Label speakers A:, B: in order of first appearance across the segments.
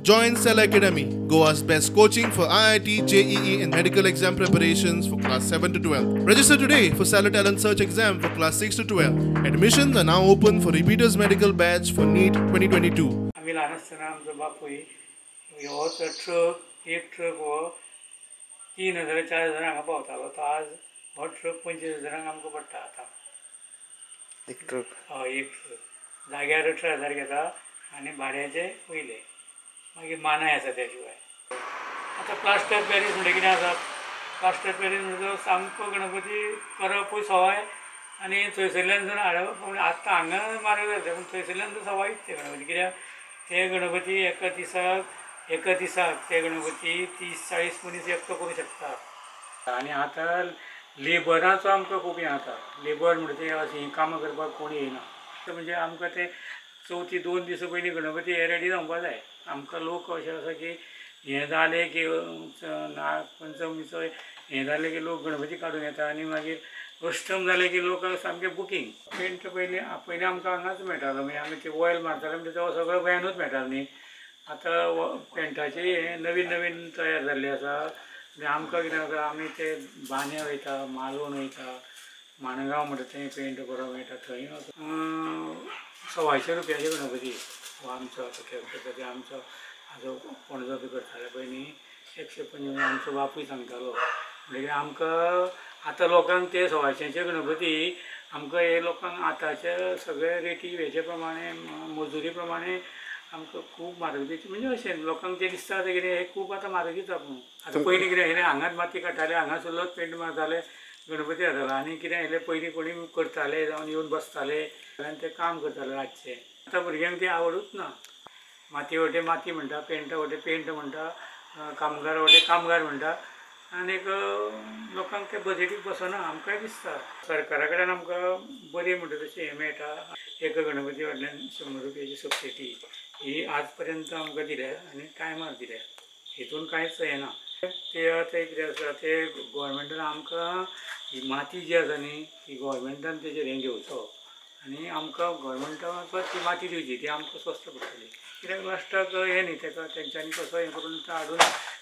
A: Join Cella Academy, Goa's best coaching for IIT, JEE and medical exam preparations for class 7 to 12. Register today for Cella Talent Search exam for class 6 to 12. Admissions are now open for repeaters medical batch for NEET 2022.
B: आमी ल्हान आसतना आमचो बापूय हो truck एक truck हो 3,000 4,000 हांगा पावतालो, तो आज हो ट्रक 25,000 आमकां पडटा आतां.
C: एक ट्रक?
B: हय, एक ट्रक जाग्यार 18,000 घेता आनी भाड्याचे वयले, मागीर मानाय आसा त्या शिवाय. आतां प्लास्टर पॅरीस म्हणटा कितें आसा, प्लास्टर पॅरीस म्हणटा सामको गणपती करपूय सवाय आनी थंयसरल्यान जर हाडप, पूण आतां हांगा म्हारग जाता, पूण थंयसरल्यान तर सवायूच ते गणपती. कित्याक ते गणपती एका दिसाक ते गणपती 30-40 मनीस एकटो करूं शकता. आनी आतां लेबराचो आमकां खूब हें जाता, लेबर म्हणटा ते अशीं कामां करपाक कोण येयना. म्हणजे आमकां ते चवथी 2 दीस पयलीं गणपती हे रेडी जावपाक जाय. आमकां लोक अशें आसा की हें जालें की नागपंचमीचो हें जालें की लोक गणपती काडून येता आनी मागीर अष्टम जालें की लोक सामकें बुकींग. पेंट पयलीं आमकां हांगाच मेळटालो, म्हणजे आमी ते ऑयल मारताले म्हणजे तो सगळो गोंयानूच मेळटालो न्ही. आतां पेंटाचे हें नवीन नवीन तयार जाल्लें आसा. म्हणजे आमकां कितें आसा, आमी ते बांद्या वयता, मालवण वयता, माणगांव म्हणटा थंय पेंट बरो मेळटा, थंय 125 रुपयाचे गणपती हो आमचो आतां करता ते आमचो आजो पणजो बी करताले पळय न्ही, 125 आमचो बापूय सांगतालो. म्हणटकीर आमकां आतां लोकांक ते 125 गणपती आमकां हे लोकांक आतांचे सगळे रेटी हेचे प्रमाणे मजुरी प्रमाणे आमकां खूब म्हारग दिता. म्हणजे अशें लोकांक तें दिसता आतां कितें हें खूब आतां म्हारग दिता. पूण आतां पयलीं कितें आशिल्लें, हांगाच माती काडटाले, हांगासरलोच पेंट मारताले, गणपती जातालो. आनी कितें आशिल्लें, पयलीं कोणी करताले जावन येवन बसताले आनी ते काम करताले रातचे. आतां भुरग्यांक ती आवडूच ना. माती वटे माती म्हणटा, पेंटा वटे पेंट म्हणटा, कामगारा वटे कामगार म्हणटा, आनीक लोकांक ते बजेटीक बसना. आमकांय दिसता सरकारा कडेन आमकां बरी म्हणटा तशें हें मेळटा. एका गणपती कडल्यान 100 रुपयाची सबसिडी ही आज पर्यंत आमकां दिल्या आनी टायमार दिल्या, हितून कांयच हें ना. ते आतां कितें आसा ते गोवोरमेंटान आमकां ही माती जी आसा न्ही ती गोवोरमेंटान तेजेर हें घेवचो आनी आमकां गोवोरमेंटा ती माती दिवची, ती आमकां स्वस्त पडटली. कित्याक लास्टाक हें न्ही तेका तेंच्यांनी कसो हें करून हाडून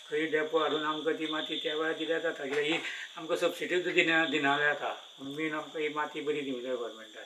B: खंय डेपो हाडून आमकां ती माती त्या वेळार दिल्यार जाता. कित्याक ही आमकां सबसिडी सुद्दां दिना जाता, पूण मेन आमकां ही माती बरी दिवंक जाय गोवोरमेंटान.